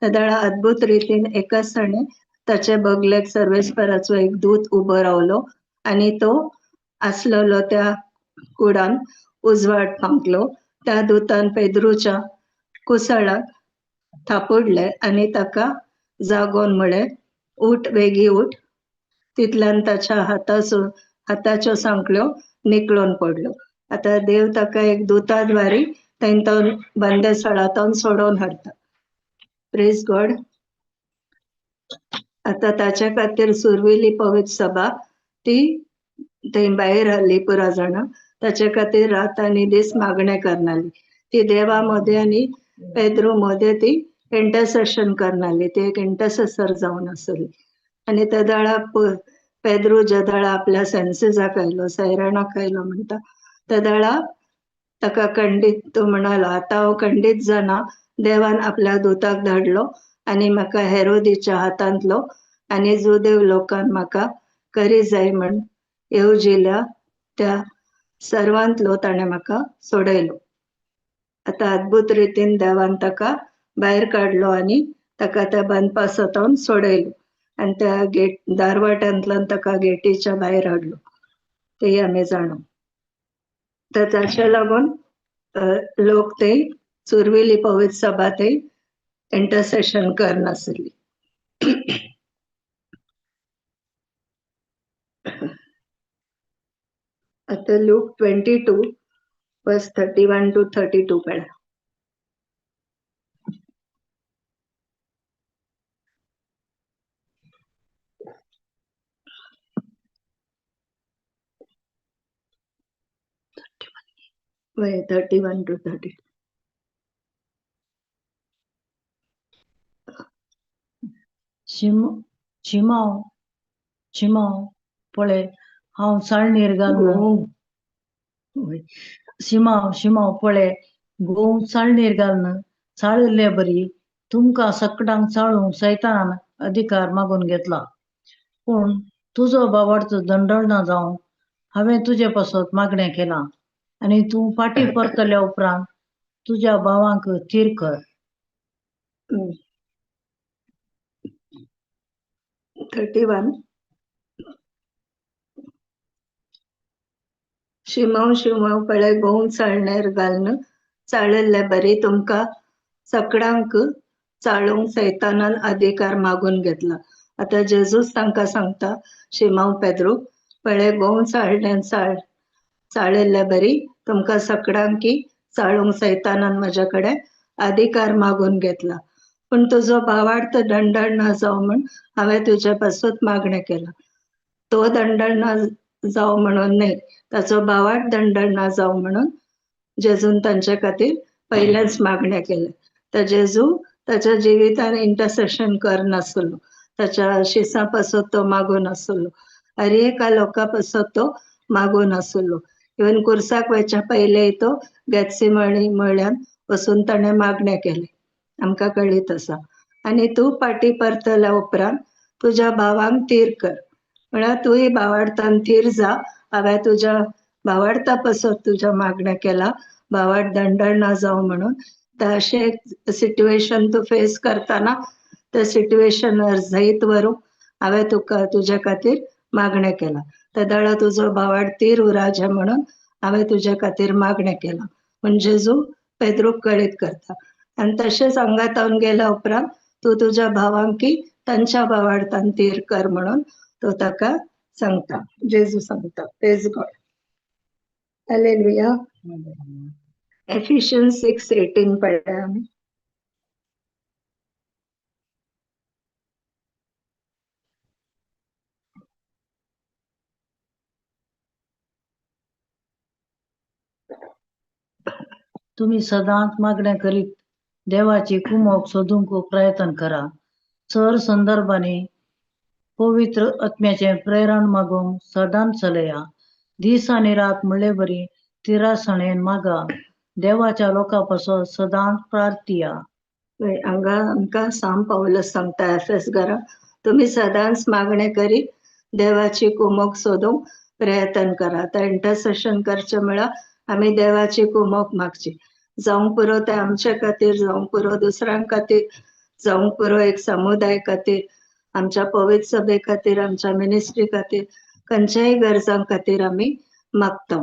S1: त्या वेळार अद्भुत रितीन एकाच ताणें ताचे बगलेक सर्वेस्पराचो एक दूत उबो रावलो आनी तो आसलेलो त्या कुडान उजवाड फांकलो. त्या दुतान पेद्रूच्या कुसळाक थापडले आनी ताका जागोवन म्हळें, उठ, वेगी उठ. तितल्यान ताच्या हाताच्यो सांखळ्यो निकळून पडल्यो. आतां देव ताका एक दुताद्वारे तांकां बंदेस्थळांतून सोडोवन हाडटा. Praise God. आतां ताच्या खातीर सुरवेली पवित्र सभा ती थंय भायर हाडली पुरा जाणां. ताच्या खातीर रात आनी दीस मागणें करनाली. ती देवा मदें आनी पेद्रू मदें ती इंटरसेशन करनाली. ती एक इंटरसेसर जावन आसली. आनी त्या वेळार पेद्रू ज्या वेळार आपल्या सेन्सिसाक आयलो, सैराणाक आयलो म्हणटा, त्या वेळार ताका खंडीत तो म्हणालो, आतां हांव खंडीत जाणा, देवान आपल्या दुताक धाडलो आनी म्हाका हेरोदीच्या हातांतलो आनी जुदेव लोकान म्हाका करी जाय म्हण येवजिल्या त्या सर्वांतलो ताणें म्हाका सोडयलो. आतां अद्भुत रितीन देवान ताका भायर काडलो आनी ताका त्या बांदपासांतून सोडयलो आनी त्या गेट दारवाट्यांतल्यान ताका गेटीच्या भायर हाडलो. तेय आमी जाणा. तर ताच्या लागून लोक ते सुरवेली पवित्र सभा ते इंटरसेशन करनासली. आतां लूक 22 verse 31 to 32 पळया. वय 31 to 32.
S3: शिमांव शिमांव पळय हांव साळणीर घालून, शिमांव शिमांव पळय गोंव साळणीर घालून चाळिल्ले बरी तुमकां सकडांक चाळूंक सैतानान अधिकार मागून घेतला. पूण तुजो बाबाडचो दंडळ ना जावंक हांवें तुजे पासत मागणें केलां आनी तूं फाटीं परतल्या उपरांत तुज्या भावांक थीर कर.
S1: 31. शिमांव शिमांव पळय गोंव चाळणेर घालून चाळिल्ले बरी तुमकां सकडांक चाळूंक सैतानान अधिकार मागून घेतला. आतां जेजूस तांकां सांगता, शिमांव पेद्रू पळय गोंव चाळण्यान चाळिल्ले बरी तुमकां सकडांकी चाळूंक सैतानान म्हज्या कडेन अधिकार मागून घेतला. पूण तुजो भावार्थ दंडळ ना जावं म्हण हांवें तुजे पासत मागणें केलां. तो दंडळ ना जावं म्हणून न्हय, ताचो भावार्थ दंडळ ना जावं म्हणून जेजून तांचे खातीर पयलेंच मागणें केलें. तर जेजू ताच्या जिवितान इंटरसेशन करनासलो, ताच्या शिसां पासत तो मागून नासलो, हर एका लोकां पासत तो मागून नासलो. इवन कुर्साक वयच्या पयलें तो गॅत्सिमणी म्हळ्यान वचून ताणें मागणें केलें, आमकां कळीत आसा. आनी तूं फाटीं परतल्या उपरांत तुज्या भावांक थीर कर, म्हळ्यार तूंय भावार्थान थीर जा. हांवें तुज्या भावार्था पासत तुज्या मागणें केलां, भावार्थ दंडळ ना जावं म्हणून. तर अशें सिट्युएशन तूं फेस करतना त्या सिट्युएशनार जैत व्हरूंक हांवें तुका तुज्या खातीर मागणें केलां. त्या वेळार तुजो भावार्थ थीर उराजे म्हणून हांवें तुज्या खातीर मागणें केलां. म्हण जेजू पेद्रूक कळीत करता. आनी तशेंच हांगा तावन गेल्या उपरांत तूं तुज्या भावांकी तांच्या भावार्थान थीर कर म्हणून तो ताका सांगता, जेजू सांगता. Praise God, hallelujah. Ephesians 6:18 पळया आमी.
S3: तुम्ही सदांच मागण्या करीत देवाची कुमोक सोदूंक प्रयत्न करा. सर संदर्भांनी पवित्र आत्म्याचें प्रेरण मागूंक सदांच चलया. दीस आनी रात म्हणले बरी तिरासणेन मागा. देवाच्या लोकां पासत सदांच प्रार्थिया.
S1: हांगा आमकां साम पावलस सांगता एफएस घरा, तुमी सदांच मागणें करीत देवाची कुमोक सोदूंक प्रयत्न करा. आतां इंटरसेशन करचें म्हळ्यार आमी देवाची कुमोक मागची. जावंक पुरो तें आमचे खातीर, जावंक पुरो दुसऱ्यां खातीर, जावंक पुरो एक समुदाय खातीर, आमच्या पवित्र सभे खातीर, आमच्या मिनिस्ट्री खातीर, खंयच्याय गरजां खातीर आमी मागता.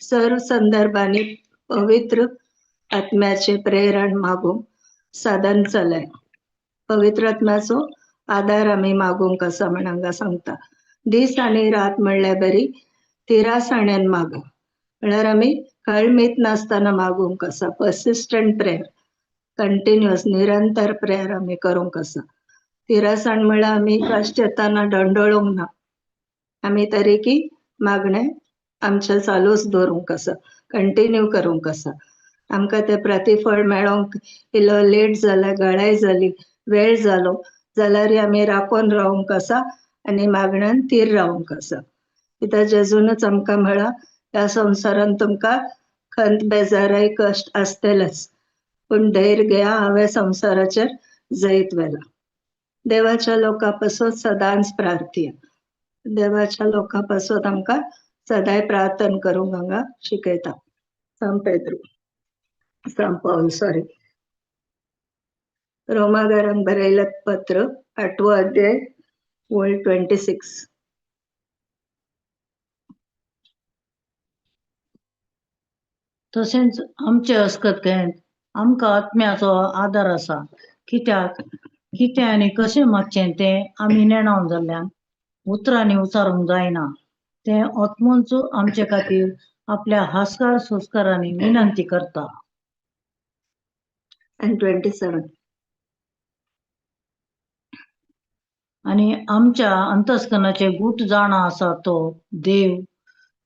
S1: सर्व संदर्भांनी पवित्र आत्म्याचें प्रेरण मागूंक साधन चलय. पवित्र आत्म्याचो आदार आमी मागूंक आसा म्हण हांगा सांगता. दीस आनी रात म्हणल्यार बरी तिरासाण्यान मागा, म्हळ्यार आमी कळमीत नासतना मागूंक आसा. पर्सिस्टंट प्रेयर, कंटिन्युअस, निरंतर प्रेयर आमी करूंक आसा. तिरासाण म्हळ्यार आमी कश्ट येताना दंडोळूंक ना, आमी तरीकी मागणें आमचें चालूच दवरूंक आसा, कंटिन्यू करूंक आसा. आमकां तें प्रतिफळ मेळोंक इल्लो लेट जाला, गळाय जाली, वेळ जालो जाल्यार आमी राकोन रावूंक आसा आनी मागण्यान थीर रावूंक आसा. कित्याक जेजूनच आमकां म्हळां, ह्या संवसारांत तुमकां खंत बेजाराय कश्ट आसतलेच, पूण धैर्य घेया, हांवें संवसाराचेर जैत व्हेलां. देवाच्या लोकां पासत सदांच प्रार्थया. देवाच्या लोकां पासत आमकां सदांय प्रार्थना करूंक हांगा शिकयता साम पेद्रू, साम पावल, सॉरी. रोमागारांक बरयलें पत्र 8वो अध्याय वळ 26.
S3: तशेंच आमचे अस्कत आमकां आत्म्याचो आदार आसा. कित्याक कितें आनी कशें मागचें तें आमी नेणाव जाल्ल्यान उतरांनी उचारूंक जायना. तें आत्मोच आमचे खातीर आपल्या हास्कार संस्कारांनी विनंती करता.
S1: 27.
S3: आनी आमच्या अंतस्करणाचे गूट जाणा आसा तो देव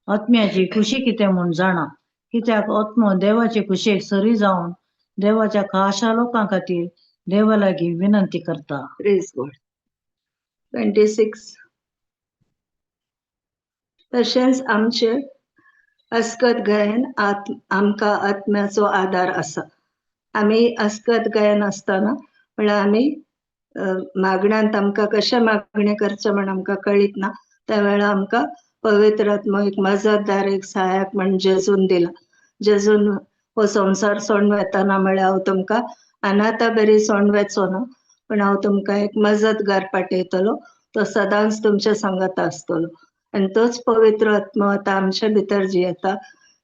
S3: आत्म्याची खुशी कितें म्हूण जाणा. कित्याक आत्मो देवाचे खुशेक सरी जावन देवाच्या खाशा लोकां खातीर देवा लागीं विनंती करता.
S1: Praise God. 26. तशेंच आमचे अस्कत गायन आमकां आत्म्याचो आदार आसा. आमी अस्कत गायन आसतना म्हळ्यार आमी मागण्यांत आमकां कशें मागणें करचें म्हण आमकां कळीत ना, त्या वेळार आमकां पवित्र आत्मो एक मजतदार, एक सहायक म्हण जेजून दिला. जेजून हो संवसार सोडून वेतना म्हळ्यार हांव तुमकां अनाथा बरी सोडून वचो ना, पूण हांव तुमकां एक मजतगार पाठयतलो, तो सदांच तुमच्या सांगाता आसतलो. आनी तोच पवित्र आत्मो आतां आमचे भितर जियेता.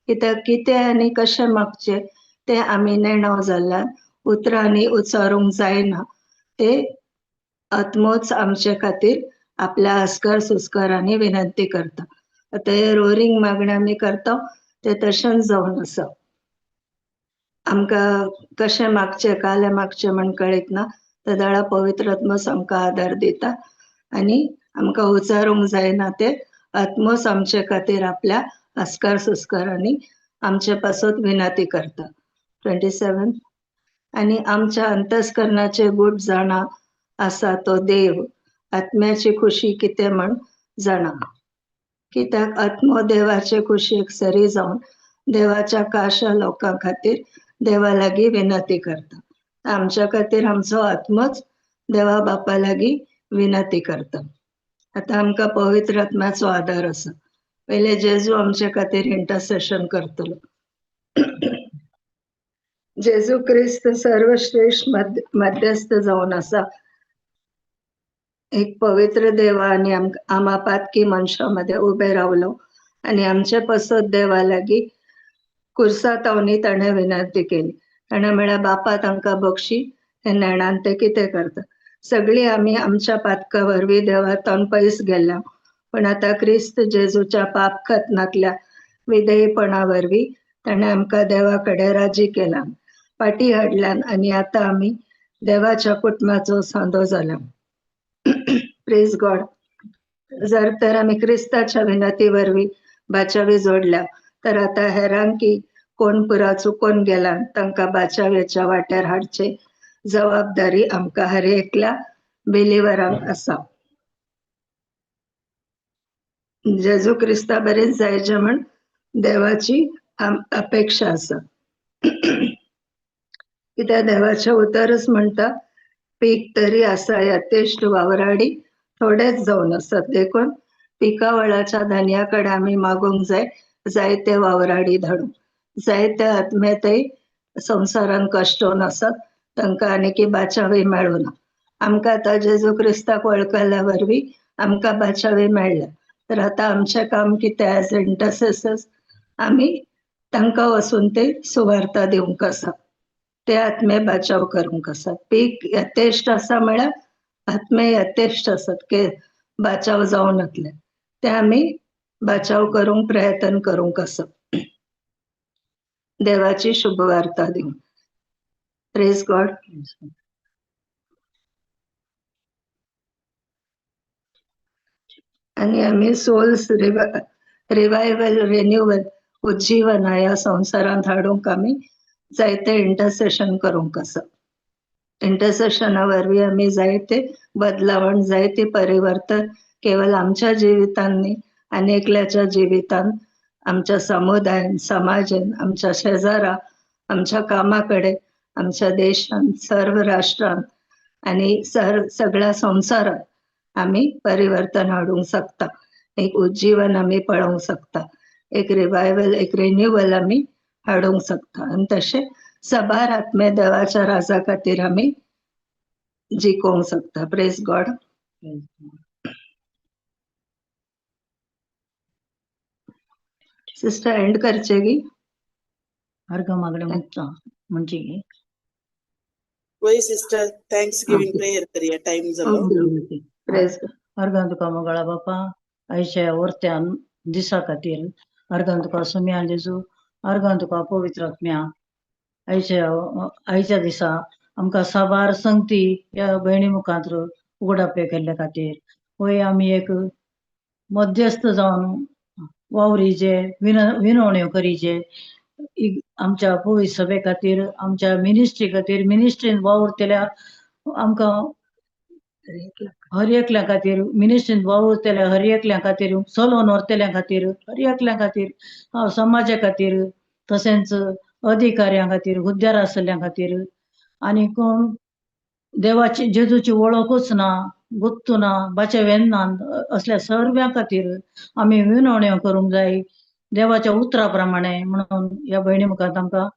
S1: कित्याक कितें आनी कशें मागचें तें आमी नेणाव जाल्ल्यान उतरांनी उच्चारूंक जायना, ते आत्मोच आमचे खातीर आपल्या आस्कार सुस्कारांनी विनंती करता. आतां हे रोरींग मागणें आमी करता तें तशेंच जावन आसा. आमकां कशें मागचें, कालें मागचें म्हण कळीत ना, तेदळा पवित्र आत्मोच आमकां आदार दिता आनी आमकां उच्चारूंक जायना ते आत्मोच आमचे खातीर आपल्या आस्कार सुस्कारांनी आमचे पासत विनंती करता. 27. आनी आमच्या अंतस्करणाचे गूट जाणा आसा तो देव आत्म्याची खुशी कितें म्हण जाणा. कित्याक आत्मो देवाचे खुशयेक सरी जावन देवाच्या काशा लोकां खातीर देवा लागीं विनंती करता. आमच्या खातीर आमचो आत्मोच देवा बापा लागीं विनंती करता. आतां आमकां पवित्र आत्म्याचो आदार आसा. पयले जेजू आमचे खातीर इंटरसेशन करतलो. जेजू क्रिस्त सर्वश्रेष्ठ मध्यस्थ जावन आसा. एक पवित्र देवा आनी आमा पातकी मनशां मदें उबे रावलो आनी आमचे पासत देवा लागीं कुर्सा तावनी ताणें विनंती केली. ताणें म्हळ्यार बापा तांकां बक्षी, हे नेणान ते कितें करता. सगळीं आमी आमच्या पातका वरवीं देवातावन पयस गेल्या, पण आतां क्रिस्त जेजूच्या पाप खतनांतल्या विधेयपणा वरवीं ताणें आमकां देवा कडेन राजी केला, पाटी हाडल्यान आनी आतां आमी देवाच्या कुटुंबाचो सांदो जाला. Praise God. जर तर आमी क्रिस्ताच्या विनंती वरवीं बाचावी जोडल्या तर आतां हेरांकी कोण पुरा चुकोन गेला तांकां बाचावेच्या वाट्यार हाडचे जबाबदारी आमकां हर एकल्या बिलिवरांक आसा. जेजू क्रिस्ता बरेच जायचे म्हण देवाची अपेक्षा आसा. कित्याक देवाचें उतरच म्हणटा पीक तरी आसा यथेश्ट वावराडी थोडेच जावन आसात, देखून पिकावळाच्या धनया कडेन आमी मागूंक जाय जायते वावराडी धाडूंक. जायते आत्मे ते संवसारान कश्टोवन आसात तांकां आनीकी बाचावी मेळूना. आमकां आतां जेजू क्रिस्ताक वळखल्या वरवीं आमकां बाचावी मेळ्ळ्या, तर आतां आमचें काम कितें एज इंटरसेसर्स आमी तांकां वचून ते सुवार्ता दिवंक आसा, ते आत्मे बाचाव करूंक आसा. पीक यथेश्ट आसा म्हळ्यार आत्मे यथेश्ट आसात की बाचाव जावन वतले, ते आमी बाचाव करूंक प्रयत्न करूंक आसा देवाची शुभवार्ता दिवंक. Praise God. आनी आमी सोल्स रिवायवल रिन्युअल उज्जीवन ह्या संवसारांत हाडूंक आमी जायते इंटरसेशन करूंक आसा. इंटरसेशना वरवीं आमी जायते बदलावण, जायते परिवर्तन केवळ आमच्या जिवितांत न्ही आनी एकल्याच्या जिवितांत, आमच्या समुदायान, समाजान, आमच्या शेजारा, आमच्या कामा कडेन, आमच्या देशांत, सर्व राष्ट्रांत आनी सगळ्या संवसारांत आमी परिवर्तन हाडूंक शकता. एक उज्जीवन आमी पळोवंक शकता, एक रिवायवल, एक रिन्युअल आमी हाडूंक शकता. आनी तशें सबार आत्मे देवाच्या राजा खातीर आमी जिखोवंक शकता. Praise God. Sister and करचे गी?
S3: अर्घ मागणें मुक्ता म्हणजे
S4: वय सिस्टर, thanks giving prayer करया, टाइम जालो.
S1: प्रेज.
S3: अर्घां तुका मोगळा बापा आयच्या वर्त्यान दिसा खातीर, अर्घां तुका सुम्या जेजू, अर्घां तुका पवित्र आत्म्या. आयच्या आयच्या दिसा आमकां साबार संगती ह्या भयणी मुखार उगडापे केल्ले खातीर वय आमी एक मध्यस्थ जावन वावरीचे विनवण्यो करीचे आमच्या पवित्र सभे खातीर, आमच्या मिनिस्ट्री खातीर, मिनिस्ट्रीन वावुरतल्या आमकां हर एकल्या खातीर, मिनिस्ट्रीन वावुरतल्या हर एकल्या खातीर, चलोवन व्हरतल्या खातीर, हर एकल्या खातीर, समाजा खातीर, तशेंच अधिकाऱ्यां खातीर, हुद्द्यार आसल्या खातीर, आनी कोण देवाची जेजूची वळखूच ना, गुत्तू ना, बाचे वेन्ना असल्या सर्व्या खातीर आमी विनवण्यो करूंक जाय देवाच्या उतरा प्रमाणे. म्हणून ह्या भयणी मुखार आमकां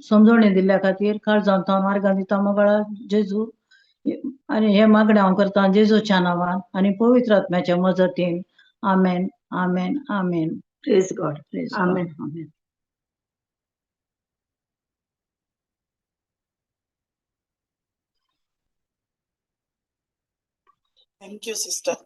S3: समजवणी दिल्ल्या खातीर काळजांत हांव मार्गान दिता मोगळा जेजू, आनी हे मागणें हांव करता जेजूच्या नांवान आनी पवित्र आत्म्याच्या मजतीन. आमेन, आमेन, आमेन.
S1: Praise God. Amen.
S3: Amen.
S4: Thank you sister.